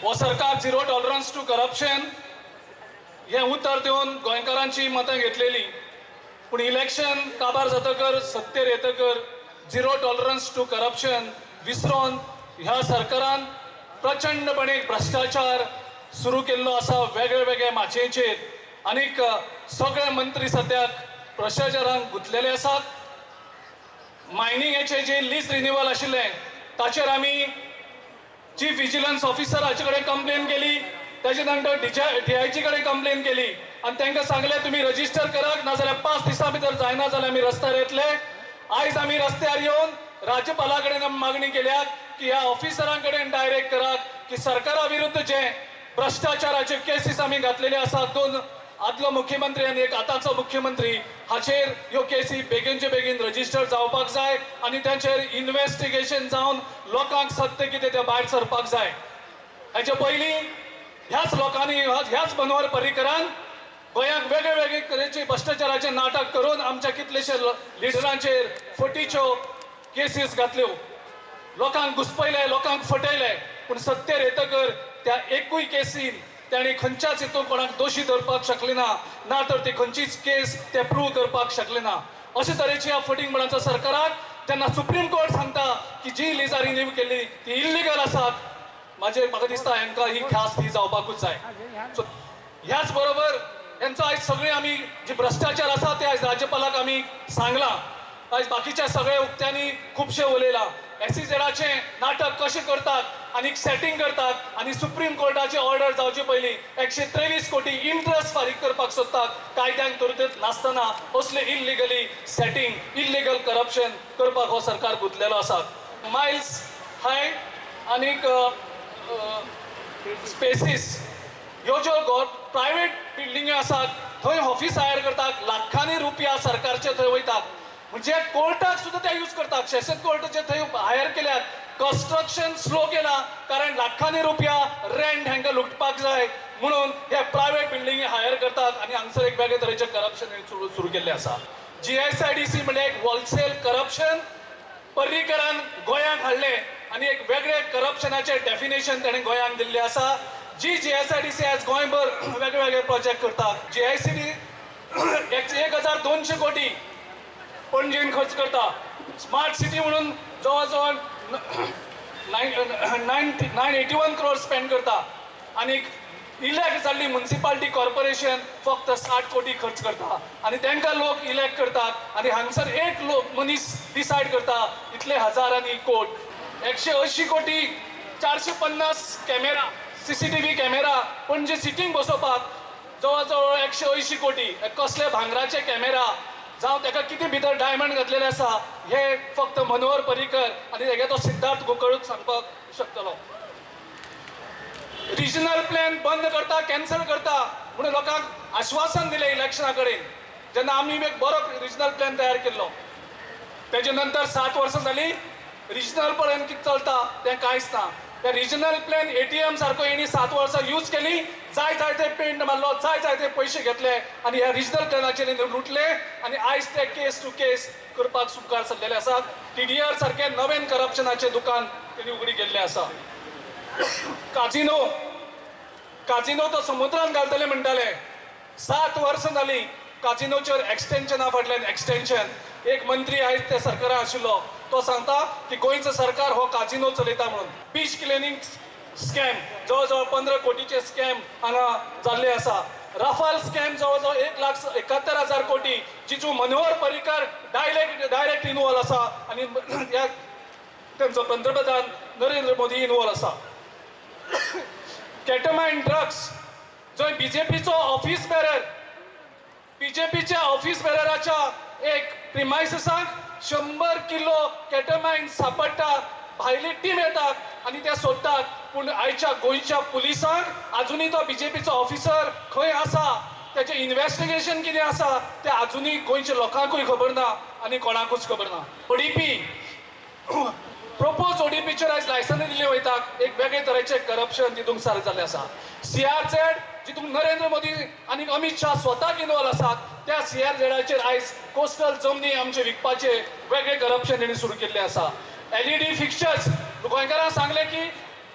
हो सरकार zero tolerance two corruption हें उतर दिवन गोंयकारांची मतां घेतलेली, पूण इलेक्शन काबार जातकर, सत्तेर येतकर झिरो टॉलरन्स टू करप्शन विसरोन ह्या सरकारान प्रचंडपणे भ्रश्टाचार सुरू केल्लो आसा वेगळे वेगळे माचयेचेर. आनीक सगळे मंत्री सद्याक भ्रश्टाचारान गुंतलेले आसात. मायनिंगाचे जे लीज रिन्युअल आशिल्लें, ताचेर आमी चीफ विजिलन्स ऑफिसर हाचे कडेन कंप्लेन केली. ताजे नंतर डीआयजी कडेन कंप्लेन केली आनी तांकां सांगलें, तुमी रजिस्टर करात, नाजाल्यार 5 दिसां भितर जायना जाल्यार आमी रस्त्यार येतले. आयज आमी रस्त्यार येवन राज्यपाला कडेन मागणी केल्या की ह्या ऑफिसरां कडेन डायरेक्ट करात की सरकारा विरुद्ध जे भ्रश्टाचाराचे केसीस आमी घातलेले आसात, दोन आदलो मुख्यमंत्री आनी एक आतांचो मुख्यमंत्री, हाचेर ह्यो केसी बेगीनचे बेगीन रजिस्टर जावपाक जाय आनी तांचेर इन्व्हेस्टिगेशन जावन लोकांक सत्य कितें तें भायर सरपाक जाय. हाचे पयलीं ह्याच लोकांनी, ह्याच मनोहर पर्रीकरान गोंयांक वेगळे वेगळे तरेचे भ्रश्टाचाराचे नाटक करून आमच्या कितलेशे लिडरांचेर फटीच्यो केसीस घातल्यो, लोकांक घुसपयले, लोकांक फटयले. पूण सत्तेर येतकर त्या एकूय केसीन तांणी खंयच्याच हितून कोणाक दोशी धरपाक शकले ना, ना तर ती खंयचीच केस ते प्रूव करपाक शकले ना. अशे तरेची ह्या फटींगपणाच्या सरकाराक जेन्ना सुप्रीम कोर्ट सांगता की जी लिजां रिन्यू केल्ली ती इल्लिगल आसात, म्हाका दिसता हांकां ही ख्यास्त ही जावपाकूच जाय. सो ह्याच बरोबर हेंचो आयज सगळे आमी जे भ्रश्टाचार आसा ते आयज राज्यपालाक आमी सांगलां. आयज बाकीच्या सगळ्या उक्त्यांनी खुबशे उलयलां. एसईझेडाचें नाटक कशें करतात आनी सेटींग करतात आनी सुप्रीम कोर्टाची ऑर्डर जावचे पयलीं 123 कोटी इंट्रस्ट फारीक करपाक सोदतात कायद्यांक तरतूद नासतना. असले इल्लिगली सेटींग, इल्लिगल करप्शन करपाक हो सरकार गुंतलेलो आसा. मायल्स हाय आनीक स्पेसीस ह्यो ज्यो प्रायवेट बिल्डिंगी आसात, थंय ऑफिस हायर करतात. लाखांनी रुपया सरकारचे थंय वयतात. म्हणजे कोर्टाक सुद्दां ते यूज करतात. सेशन कोर्टाचे थंय हायर केल्यात. कन्स्ट्रक्शन स्लो केला, कारण लाखांनी रुपया रेंट हांकां लुटपाक जाय म्हणून हे प्रायवेट बिल्डिंगी हायर करतात आनी हांगसर एक वेगळे तरेचें करप्शन सुरू सुरू केल्लें आसा. जीएसआयडीसी म्हणजे एक होलसेल करप्शन पर्रीकरान गोंयांक हाडलें आनी एक वेगळे करप्शनाचें डेफिनेशन ताणें गोंयांक दिल्लें आसा. जी जीएसआयडीसी आज गोंयभर वेगळे वेगळे प्रोजेक्ट करता. जीआयसीडी 1200 कोटी पणजेन खर्च करता. स्मार्ट सिटी म्हणून जवळ जवळ nine nine 81 crore spend करता आनी इलेक्ट जाल्ली मुन्सिपालिटी कॉर्पोरेशन फक्त 60 कोटी खर्च करता आनी तांकां लोक इलेक्ट करतात. आनी हांगसर एक लोक मनीस डिसायड करता इतले हजारांनी कोट. 180 कोटी, 450 कॅमेरा, सीसीटीव्ही कॅमेरा पणजे सिटींक बसोवपाक जवळ जवळ 180 कोटी. कसले भांगराचे कॅमेरा जावं, ताका कितें भितर डायमंड घातलेले आसा, हे फक्त मनोहर पर्रीकर आनी तेगे तो सिद्धार्थ गोकर्णूच सांगपाक शकतलो. रिजनल प्लॅन बंद करता, कॅन्सल करता म्हणून लोकांक आश्वासन दिलें इलेक्शना कडेन, जेन्ना आमी एक बरो रिजनल प्लॅन तयार केल्लो. तेजे नंतर 7 वर्सां जाली, रिजनल प्लॅन कितें चलता तें कांयच ना. त्या रिजनल प्लॅन एटीएम सारको हेणी 7 वर्सां यूज केली. जाय जाय ते पेंट मारलो, जाय जाय ते पयशे घेतले आनी ह्या रिजनल प्लॅनाचेर लुटले आनी आयज ते केस टू केस करपाक मुखार सरलेले आसात. टीडीआर सारकें नवें करप्शनाचें दुकान तेणी उगडी केल्लें आसा. काजिनो, काजिनो तो समुद्रान घालतले म्हणटाले. 7 वर्सां जाली, काजिनोचेर एक्सटेन्शना फाटल्यान एक्सटेन्शन. एक मंत्री आयज त्या सरकारान आशिल्लो, तो सांगता की गोंयचो सरकार हो काजिनो चलयता म्हणून. बीच क्लिनींग स्कॅम, जवळ जवळ 15 कोटीचे स्कॅम हांगा जाल्ले आसा. राफाल स्कॅम, जवळ जवळ 1,71,000 कोटी, जितून Manohar Parrikar direct direct involve आसा आनी ह्या तेंचो पंतप्रधान नरेंद्र मोदी इनवॉल्व आसा. केटमाइन ड्रग्स, जंय बीजेपीचो ऑफिस बेरर, बीजेपीच्या ऑफिस बेरराच्या एक प्रिमायसिसाक 100 किलो केटमाइन सापडटा. भायली टीम येतात आनी ते सोदतात, पूण आयच्या गोंयच्या पुलिसांक अजुनूय तो बीजेपीचो ऑफिसर खंय आसा, तेचें इन्वेस्टिगेशन कितें आसा, तें अजुनूय गोंयच्या लोकांकूय खबर ना आनी कोणाकूच खबर ना. ओडीपी, प्रपोज ओडीपीचेर आयज लायसनां दिल्ली वयता. एक वेगळे तरेचें करप्शन तितूंत सारकें जाल्लें आसा. सीआरझेड, जितून नरेंद्र मोदी आनी अमित शाह स्वताक इनवॉल्व आसात, त्या सीआरझेडाचेर आयज कोस्टल जमनी आमचे विकपाचे वेगळे करप्शन तेणी सुरू केल्लें आसा. एलईडी फिक्चर्स, गोंयकारांक सांगलें की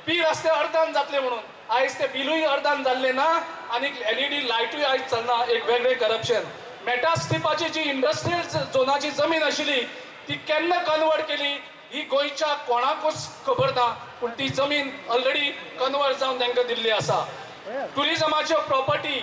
बी रस्ते अर्दान जातले म्हणून. आयज ते बिलूय अर्दान जाल्लें ना आनी एलईडी लायटूय आयज चलना. एक वेगळें करप्शन. मेटास्टिपाची जी इंडस्ट्रियल झोनाची जमीन आशिल्ली ती केन्ना कन्वर्ट केली ही गोंयच्या कोणाकूच खबर ना, पूण ती जमीन ऑलरेडी कन्वर्ट जावन तांकां दिल्ली आसा. टुरिजमाच्यो प्रॉपर्टी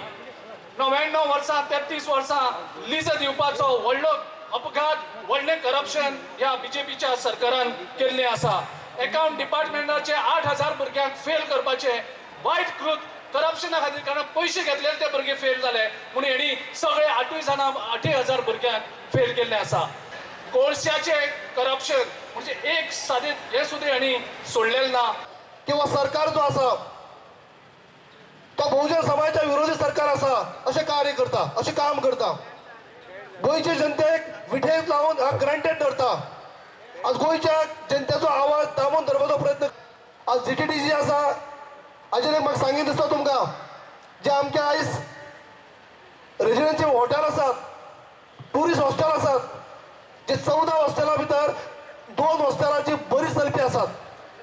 99 वर्सां 33 वर्सां लीज दिवपाचो व्हडलो अपघात, व्हडलें करप्शन ह्या बीजेपीच्या सरकारान केल्लें आसा. एकावंट डिपार्टमेंटाचे 8,000 भुरग्यांक फेल करपाचें वायट कृत करप्शना खातीर, कारण पयशे घेतलेले ते भुरगे फेल जाले म्हणून हेणी सगळे 8 जाणां 8,000 भुरग्यांक फेल केल्लें आसा. कोळश्याचें करप्शन म्हणजे एक सादें हें सुद्दां हेणी सोडलेलें ना. किंवा सरकार जो आसा तो बहुजन समाजाच्या विरोधी सरकार आसा अशें कार्य करता, अशें काम करता. गोंयचे जनतेक विठेक लावन ग्रांटेड धरता. आज गोंयच्या जनतेचो आवाज दामून धरपाचो प्रयत्न आज जीटीडीसी आसा. हाजेर एक म्हाका सांगीन दिसता तुमकां, जे आमचे आयज रेजिडेन्सी हॉटेल आसात, ट्युरिस्ट हॉस्टेल आसात, जे 14 हॉस्टेलां भितर 2 हॉस्टेलांची बरी चलपी आसात,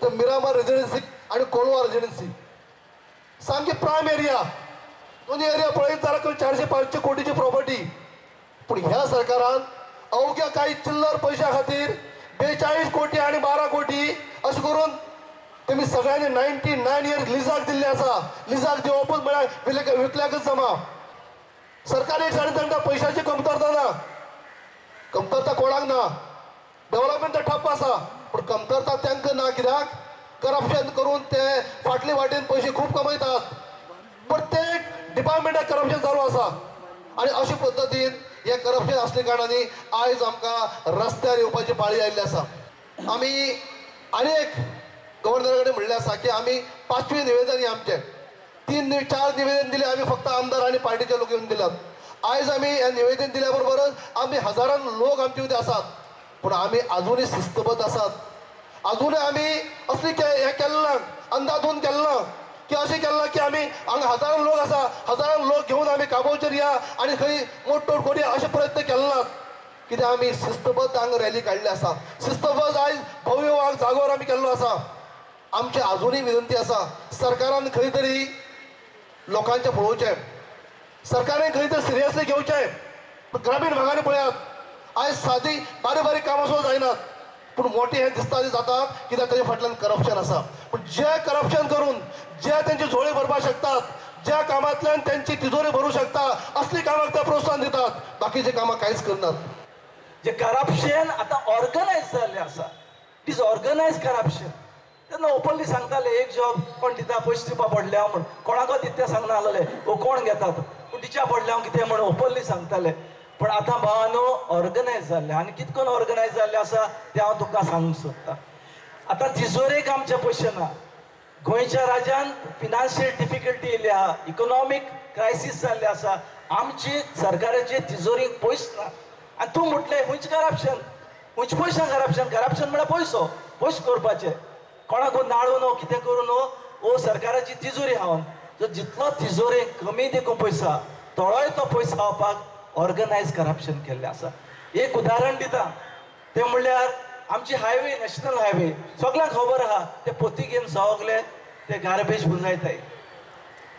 तर मिरामार रेजिडेन्सी आनी कोलवा रेजिडेन्सी सामकी प्रायम एरिया. दोनूय एरिया पळयत जाल्यार 400-500 कोटीची प्रॉपर्टी. पूण ह्या सरकारान अवघ्या कांय चिल्लर पयशां खातीर 42 कोटी आनी 12 कोटी अशें करून तेमी सगळ्यांनी 99 इयर्स लिजाक दिल्ले आसा. लिजाक दिवपूच म्हळ्यार विकल्याकच जमा. सरकार एक सायडीन तांकां पयशांची कमतरता ना, कमतरता कोणाक ना, डेव्हलपमेंट तर ठप्प आसा, पूण कमतरता तांकां ना. कित्याक करप्शन करून ते फाटले वाटेन पयशे खूब कमयतात. प्रत्येक डिपार्टमेंटाक करप्शन चालू आसा आनी अशे पद्दतीन हे करप्शन आसले कारणांनी आयज आमकां रस्त्यार येवपाची पाळी आयिल्ली आसा. आमी आनी एक गव्हर्नरा कडेन म्हणलें आसा की आमी 5वें निवेदन हें आमचें, 3-4 निवेदन दिलें आमी, फक्त आमदार आनी पार्टीचे लोक येवन दिल्यात. आयज आमी हें निवेदन दिल्या बरोबरच आमी हजारान लोक आमचे मदीं आसात, पूण आमी आजुनूय शिस्तबद्ध आसात. आजुनूय आमी असली हें केलें ना, अंदाधून केलें ना की अशें केलें की आमी हांगा हजारान लोक आसा, हजारान लोक घेवन आमी काबोवचेर या आनी खंय मोडतोड करुया अशे प्रयत्न केले नात. कित्याक आमी शिस्तबद्ध हांगा रॅली काडली आसा, शिस्तबद्ध आयज भव्य वाग जागोर आमी केल्लो आसा. आमची आजुनूय विनंती आसा, सरकारान खंय तरी लोकांचें पळोवचें, सरकारान खंय तरी सिरियसली घेवचें. ग्रामीण भागांनी पळयात, आयज सादी बारीक बारीक कामां सुद्दां जायनात, पूण मोठे हे दिसता ते जातात कित्याक ताजे फाटल्यान करप्शन आसा. पूण जे करप्शन करून जे तेंची झोळी भरपाक शकतात, ज्या कामांतल्यान तेंची तिजोरी भरूं शकता असली कामाक ते प्रोत्साहन दितात, बाकीची कामां कांयच करनात. जे करप्शन आतां ऑर्गनायज जाल्लें आसा, it is organise corruption. तेन्ना ओपनली सांगताले एक जॉब कोण दिता, पयशे दिवपा पडले हांव म्हूण, कोणाको दिता तें सांगना आसलेले, वो कोण घेतात, पूण दिवच्या पडले हांव कितें म्हूण ओपनली सांगताले. पूण आतां भावानो ऑर्गनायज जाल्लें आनी कितकोन ऑर्गनायज जाल्लें आसा तें हांव तुमकां सांगूंक सोदतां. आतां तिजोरेक आमचे पयशे ना, गोंयच्या राज्यान फिनान्शियल डिफिकल्टी येयल्ली आहा, इकोनॉमीक क्रायसीस जाल्लें आसा, आमची सरकाराचे तिजोरीक पयस ना. आनी तूं म्हटलें खंयचें करप्शन, खंयचे पयशा करप्शन, करप्शन म्हळ्यार पयसो, पयशे करपाचे, कोणाक नाडू न्हू कितें करूं न्हू, ओ सरकाराची तिजोरी हावन जो जितलो तिजोरेक कमी देखून पयसो थोडोय तो पयसो खावपाक ऑर्गनायज करप्शन केल्लें आसा. एक उदाहरण दिता तें म्हणल्यार आमची हायवे, नॅशनल हायवे सगळ्यांक खबर आहा, ते पोती घेवन सगळे ते गार्बेज पुंजायताय,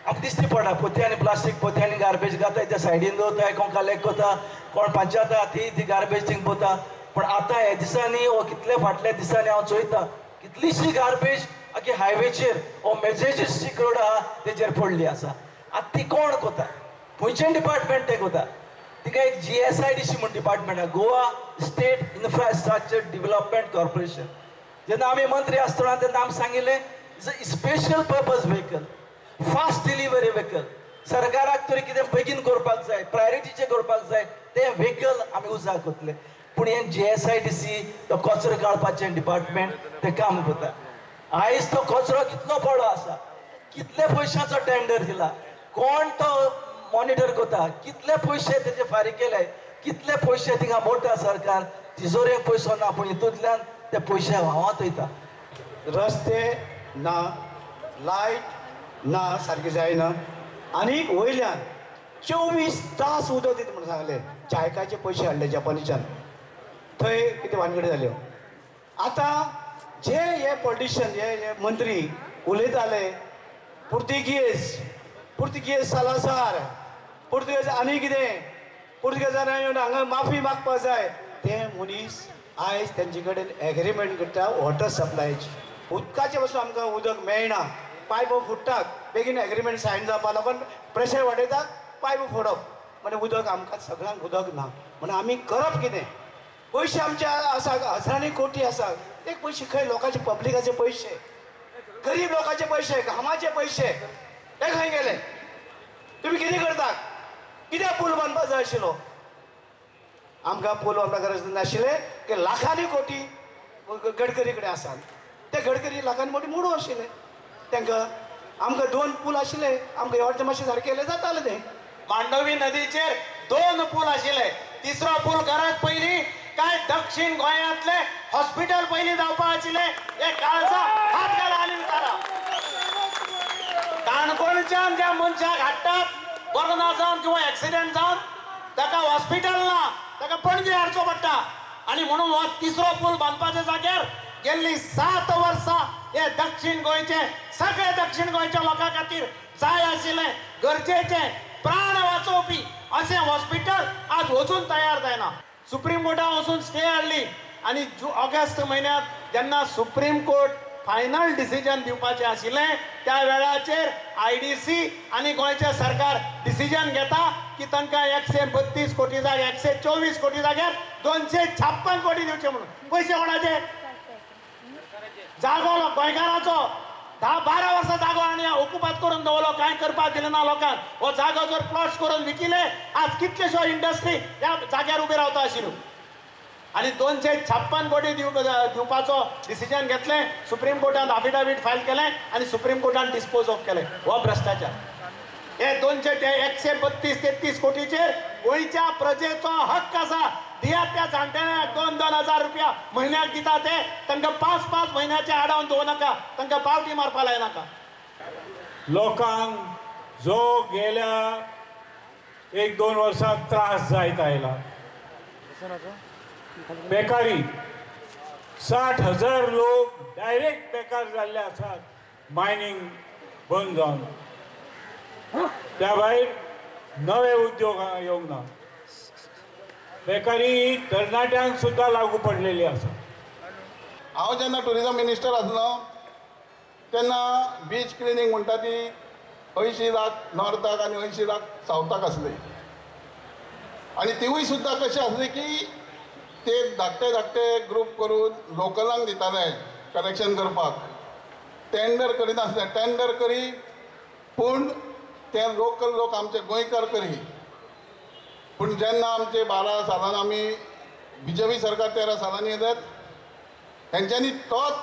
आमकां दिश्टी पडटा पोती आनी प्लास्टीक पोती आनी गार्बेज घाताय, त्या सायडीन दवरताय, कोण कलेक्ट करता, कोण पंचायता ती ती गार्बेज थिंग पोता. पूण आतां ह्या दिसांनी वो कितले फाटल्या दिसांनी हांव चोयता कितलीशी गार्बेज आख्खे हायवेचेर वो मेजेस्टीक रोड आहा तेजेर पडली आसा. आतां ती कोण कोता, खंयचें डिपार्टमेंट तें कोता, तिका एक GSIDC म्हूण डिपार्टमेंट आहा, Goa state infrastructure development corporation. जेन्ना आमी मंत्री आसतना तेन्ना आमी सांगिल्लें it's a special purpose vehicle, fast delivery vehicle, सरकाराक तरी कितें बेगीन करपाक जाय, प्रायोरिटीचें करपाक जाय, तें व्हेकल आमी उजाक कोतले. पूण हें GSIDC तो कचरो काडपाचें डिपार्टमेंट तें काम करता. आयज तो कचरो कितलो पडलो आसा, कितले पयशांचो टेंडर दिला, कोण तो मॉनिटर करता, कितले पयशे तेजे फारीक केले, कितले पयशे थिंगा मोडटा सरकार, तिजोरेक पयसो ना, पूण हितूंतल्यान ते पयशे व्हांवत वयता. रस्ते ना, लायट ना, सारकी जायना, आनी वयल्यान 24 तास उदक दिता म्हूण सांगलें. चायकाचे पयशे हाडले जपानीच्यान, थंय कितें भानगडी जाल्यो. आतां जे हे पॉलिटिशियन, हे हे मंत्री उलयताले पुर्तुगेज, पुर्तुगेज सालासार, पुर्तुगेज आनी कितें, पुर्तुगेजान येवन हांगा माफी मागपा जाय. ते मनीस आयज तेंचे कडेन एग्रीमेंट करता वॉटर सप्लायची. उदकाचें पासून आमकां उदक मेळना, पायप फुट्टात, बेगीन एग्रीमेंट सायन जावपा लागून प्रेशर वाडयता, पायप फोडप, म्हणजे उदक आमकां सगळ्यांक उदक ना. म्हणून आमी करप कितें? पयशे आमचे आसा, हजारांनी कोटी आसा, ते पयशे खंय? लोकांचे, पब्लिकाचे पयशे, गरीब लोकांचे पयशे, घामाचे पयशे, ते खंय गेले? तुमी कितें करतात? कित्याक पूल बांदपाक जाय आशिल्लो? आमकां पूल बांदपाक गरज नाशिल्लें की लाखांनी कोटी गडकरी कडेन आसात, ते गडकरी लाखांनी कोटी मोडू आशिल्ले तांकां. आमकां 2 पूल आशिल्ले, आमकां हे वाटेन मातशें सारकें केलें जातालें तें. मांडवी नदीचेर 2 पूल आशिल्ले, तिसरो पूल गरज पयली काय दक्षिण गोंयांतले हॉस्पिटल पयलीं जावपा आशिल्लें. हे काळजा हात घाला आनी विचारा, काणकोणच्यान ज्या मनशाक हाडटात बरो ना जावन किंवा एक्सिडेंट जावन ताका हॉस्पिटल ना, ताका पणजे हाडचो पडटा. आनी म्हणून हो तिसरो पूल बांदपाच्या जाग्यार गेल्ली 7 वर्सां हे दक्षिण गोंयचे सगळे दक्षिण गोंयच्या लोकां खातीर जाय आशिल्लें गरजेचें प्राण वाचोवपी अशें हॉस्पिटल आज वचून तयार जायना. सुप्रीम कोर्टान वचून स्टे हाडली आनी ऑगस्ट म्हयन्यांत जेन्ना सुप्रीम कोर्ट फायनल डिसिजन दिवपाचें आशिल्लें त्या वेळाचेर IDC आनी गोंयचें सरकार डिसिजन घेता की तांकां 132 कोटी जाग्यार 124 कोटी जाग्यार 256 कोटी दिवचे म्हणून. पयशे कोणाचे? जागो गोंयकाराचो 10-12 वर्सां जागो आनी ओकुपात करून दवरलो, कांय करपाक दिलें ना लोकांक. हो जागो जर प्लॉट्स करून विकिले आज कितलेश्यो इंडस्ट्री ह्या जाग्यार उबे रावता आशिल्ल्यो. आनी 256 कोटी दिवपाचो डिसिजन घेतलें, सुप्रीम कोर्टान अफिडावीट फायल केलें आनी सुप्रीम कोर्टान डिस्पोज ऑफ केलें. हो भ्रश्टाचार. हे 132-33 कोटीचेर गोंयच्या प्रजेचो हक्क आसा. दियात त्या जाणट्यांक 2-2 हजार रुपया म्हयन्याक दिता ते, तांकां 5-5 म्हयन्याचे आडावन दवरनाका, नाका, तांकां पावटी मारपा लायनाका. लोकांक जो गेल्या 1-2 वर्सां त्रास जायत आयला, बेकारी 60,000 लोक डायरेक्ट बेकार जाल्ले आसात मायनींग बंद जावन. त्या भायर नवे उद्योग येवंक ना, बेकारी तरणाट्यांक सुद्दां लागू पडलेली आसा. हांव जेन्ना टुरिजम मिनिस्टर आसलो तेन्ना बीच क्लिनींग म्हणटा ती 80 लाख नॉर्थाक आनी 80 लाख सावथाक आसली आनी तिवूय सुद्दां कशी आसली की ते धाकटे धाकटे ग्रूप करून लोकलांक दिताले कलेक्शन करपाक, टेंडर करिनासले. टेंडर करी पूण ते लोकल लोक आमचे गोंयकार करी. पूण जेन्ना आमचे 12 सालान आमी बीजेपी सरकार 13 सालांनी येतात हेंच्यांनी तोच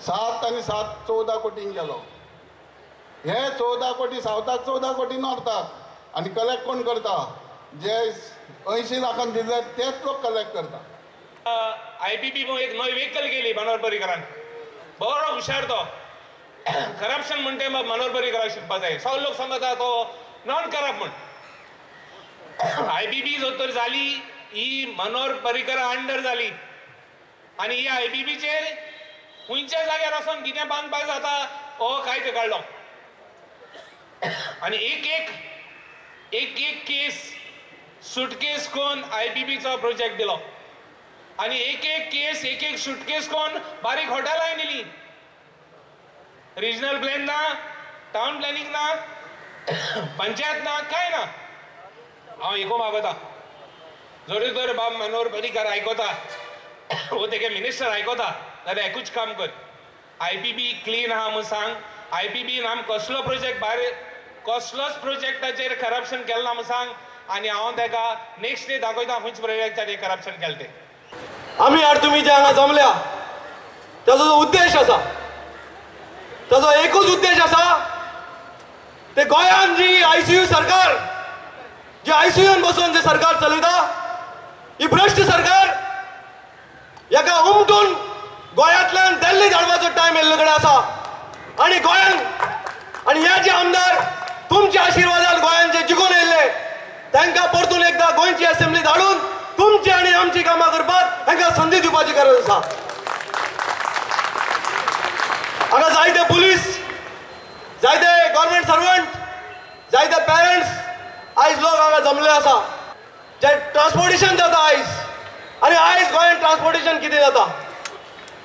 7 आनी 7 14 कोटींक गेलो. हे 14 कोटी सावथाक, 14 कोटी नॉर्थाक. आनी कलेक्ट कोण करता? जे 80 लाखान दिले तेच लोक कलेक्ट करता. IPP एक नवी व्हेकल गेली मनोहर पर्रीकरान, बरो हुशार तो. करप्शन म्हणटे मनोहर पर्रीकराक शिकपा जाय. सगळे लोक समजता तो नॉन करप्ट म्हण. IPP जर तर जाली ही मनोहर पर्रीकरा अंडर जाली आनी ही IPPचेर खंयच्या जाग्यार वचोन कितें बांदपाक जाता हो कायदो काडलो. आनी एक एक एक एक केस सुटकेस कोन IPPचो प्रोजेक्ट दिलो आनी एक एक केस एक एक सुटकेस कोन बारीक हॉटेलांय दिली. रिजनल प्लॅन ना, टावन प्लॅनिंग ना, पंचायत ना, कांय ना. हांव एको मागता जरी तर बाब मनोहर पर्रीकर आयकता वो तेगे मिनिस्टर आयकता जाल्यार एकूच काम कर, IPP clean आहा म्हूण सांग. IPPन आम कसलो प्रोजेक्ट भायर कसलोच प्रोजेक्टाचेर करप्शन केलें ना म्हूण सांग आनी हांव ताका नेक्स्ट डे दाखयता खंयच्या प्रोजेक्टाचेर करप्शन केलें तें. आमी आनी तुमी जे हांगा जमल्या ताजो जो उद्देश आसा ताजो एकूच उद्देश आसा, ते गोंयान जी ICU सरकार, जे ICUन बसून जे सरकार चलयता ही भ्रश्ट सरकार हेका उमटून गोंयांतल्यान दिल्ली धाडपाचो टायम येल्ले कडेन आसा. आनी गोंयान आनी हे जे आमदार तुमच्या आशिर्वादान गोंयान जे जिखून येयल्ले तांकां परतून एकदां गोंयची असेंब्ली धाडून तुमची आनी आमची कामां करपाक तांकां संदी दिवपाची गरज आसा. हांगा जायते पुलीस, जायते गव्हर्मेंट सर्वंट, जायते पेरंट्स आयज लोक हांगा जमले आसा. जे ट्रान्सपोर्टेशन जाता आयज, आनी आयज गोंयांत ट्रान्सपोर्टेशन कितें जाता,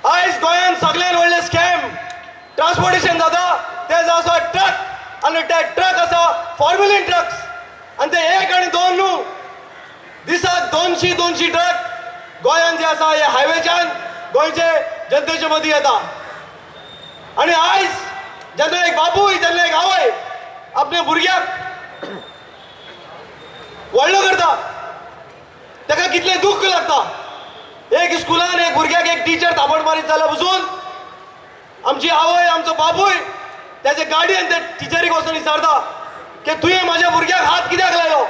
आयज गोंयांत सगळ्यान व्हडलें स्कॅम ट्रान्सपोर्टेशन जाता ते आसा ट्रक, आनी ते ट्रक आसा फॉर्म्युलीन ट्रक्स, आनी ते एक आनी दोन न्हू, दिसाक 200-200 ट्रक गोंयांत जे आसा हे हायवेच्यान गोंयचे जनतेचे मदीं येता. आनी आयज जेन्ना एक बापूय, जेन्ना एक आवय आपल्या भुरग्याक व्हडलो करता ताका कितलें दुख्ख लागता. एक स्कुलान एक भुरग्याक एक टिचर थापट मारीत जाल्यार पसून आमची आवय, आमचो बापूय त्याचे गार्डियन ते टिचरीक वचून विचारता की तुवें म्हाज्या भुरग्याक हात कित्याक लायलो.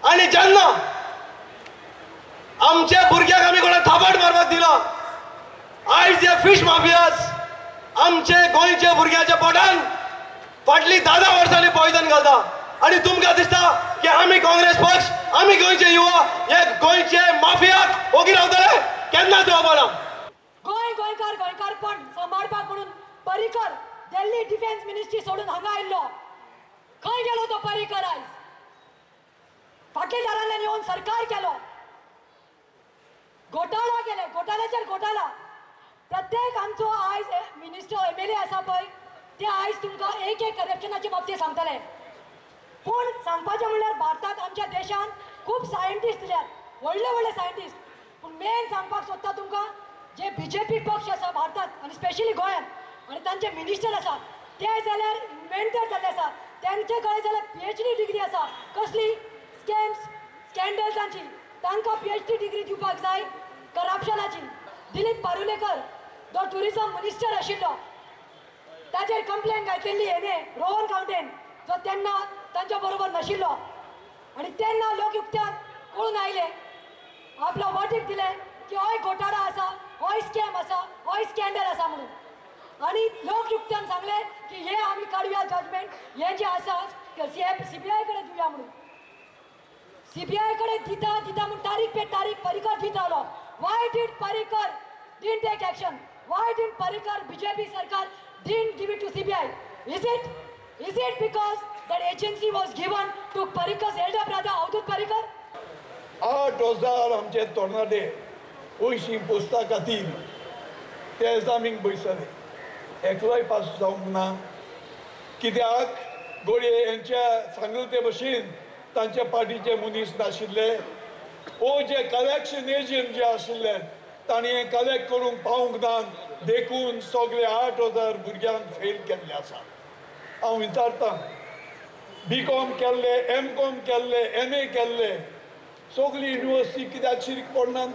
आनी जेन्ना आमच्या भुरग्याक आमी कोणाक थापट मारपाक दिला, आयज हे फिश माफियाज आमचे गोंयच्या भुरग्याच्या पोटान फाटली 10-10 वर्सांनी पॉयजन घालता. आनी तुमकां दिसता की आमी काँग्रेस पक्ष, आमी गोंयचे युवा हे गोंयचे माफियाक ओगी रावतले? केन्नाच रावपाना. गोंय, गोंयकार, गोंयकारपण सांबाळपाक म्हणून पर्रीकर दिल्ली डिफेन्स मिनिस्ट्री सोडून हांगा आयिल्लो. खंय गेलो तो पर्रीकर? आयज फाटल्या येवन सरकार केलो, घोटाळा केले, घोटाळ्याचेर घोटाळा. प्रत्येक आमचो आयज मिनिस्टर एमएलए आसा पळय ते आयज तुमकां एक एक करप्शनाचे बाबतींत सांगतले. पूण सांगपाचें म्हणल्यार भारतांत आमच्या देशांत खूब सायंटिस्ट दिल्यात, व्हडले व्हडले सायंटिस्ट. पूण मेन सांगपाक सोदता तुमकां, जे बीजेपी पक्ष आसा भारतांत आनी स्पेशली गोंयांत आनी तांचे मिनिस्टर आसा ते जाल्यार इन्वेंटर जाल्ले आसा. तांचे कडेन जाल्यार PhD degree आसा, कसली स्कॅम्स स्कॅन्डल्सांची. तांकां PhD degree दिवपाक जाय करप्शनाची. दिलीप पारुलेकर जो ट्युरिजम मिनिस्टर आशिल्लो ताचेर कंप्लेन घातलेली हेणे रोहन कावंटेन जो तेन्ना तांच्या बरोबर नाशिल्लो, आनी तेन्ना लोकयुक्त्यान कळून आयले, आपलो वर्डीक दिलें की होय घोटाळा आसा, होय स्कॅम आसा, होय स्कॅन्डल आसा म्हणून. आनी लोकयुक्त्यान सांगलें की हे आमी काडुया जजमेंट, हे जे आसा CBI कडेन दिवया म्हणून. CBI कडेन दिता दिता म्हूण तारीख पे तारीख पर्रीकर दित रावलो. Why did Parrikar didn't take action? Why didn't Parrikar BJP सरकार didn't give it to CBI? Is it because that agency was given to Parrikar's elder brother Avdhoot Parrikar? 8,000 आमचे तरणाटे पयशे पोस्ता खातीर ते एग्जामीक बसले, एकलोय पास जावंक ना. कित्याक गोडये हेंच्या सांगले ते भशेन तांच्या पार्टीचे मनीस नाशिल्ले, ओ जे कलेक्शन एजंट जे आशिल्ले तांणी हें कलेक्ट करूंक पावूंक ना, देखून सगळे 8,000 भुरग्यांक फेल केल्ले आसा. हांव विचारतां, BCom केल्ले, MCom केल्ले, MA केल्ले सगळी युनिवर्सिटी कित्याक शिरीक पडना?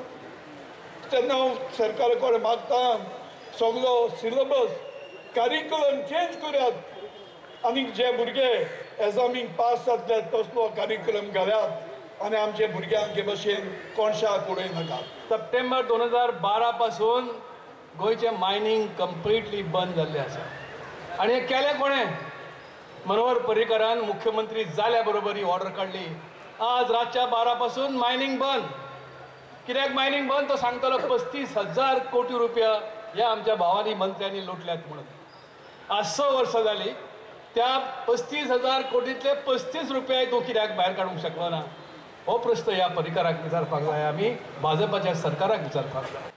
तेन्ना हांव सरकारा कडेन मागता सगळो सिलेबस करिकुलम चेंज करात आनी जे भुरगे एग्जामीक पास जातले तसलो करिकुलम घाल्यात आनी आमचे भुरग्यांक हे भशेन कोणशाक उडय नाकात. सप्टेंबर 2012 पासून गोंयचें मायनींग कंप्लिटली बंद जाल्लें आसा. आनी हें केलें कोणें? मनोहर पर्रीकरान मुख्यमंत्री जाल्या बरोबर ही ऑर्डर काडली, आज रातच्या 12 पासून मायनींग बंद. कित्याक मायनींग बंद? तो सांगतालो 35,000 कोटी रुपया ह्या आमच्या भावांनी मंत्र्यांनी लुटल्यात म्हणून. आज 6 वर्सां जाली, त्या 35,000 कोटींतले 35 रुपया तो कित्याक भायर काडूंक शकलो ना? हो प्रश्न ह्या पर्रीकराक विचारपाक जाय, आमी भाजपाच्या सरकाराक विचारपाक जाय.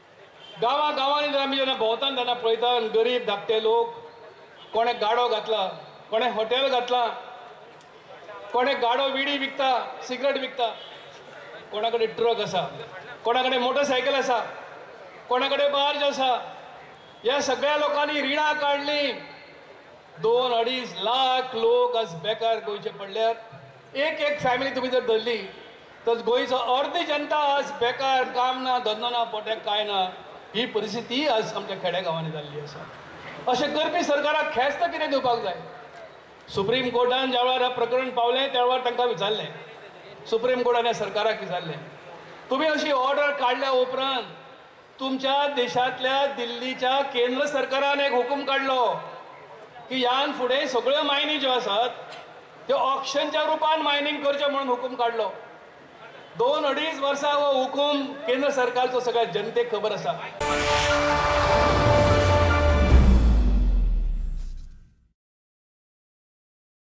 गांवां गांवांनी जर आमी जेन्ना भोंवतान तेन्ना पळयता गरीब धाकटे लोक, कोणें गाडो घातला, कोणें हॉटेल घातलां, कोणें गाडो विडी विकता, सिगरेट विकता, कोणा कडेन ट्रक आसा, कोणा कडेन मोटरसायकल आसा, कोणा कडेन बार्ज आसा. ह्या सगळ्या लोकांनी रिणां काडलीं. 2-2.5 लाख लोक आज बेकार गोंयचे पडल्यात. एक एक फॅमिली तुमी जर धरली तर गोंयचो अर्दी जनता आज बेकार, काम ना, धंदो ना, पोट्याक कांय ना. ही परिस्थिती आज आमच्या खेड्या गांवांनी जाल्ली आसा. अशें करपी सरकाराक ख्यास्त कितें दिवपाक जाय? सुप्रीम कोर्टान ज्या वेळार प्रकरण पावलें त्या वेळार तांकां विचारलें, सुप्रीम कोर्टान सरकाराक विचारलें, तुमी अशी ऑर्डर काडल्या उपरांत तुमच्या देशांतल्या दिल्लीच्या केंद्र सरकारान एक हुकूम काडलो की ह्यान फुडें सगळ्यो मायनी ज्यो आसात त्यो ऑक्शनच्या रुपान मायनींग करचें म्हणून हुकूम काडलो. 2-2.5 वर्सां हो हुकूम केंद्र सरकारचो सगळ्या जनतेक खबर आसा.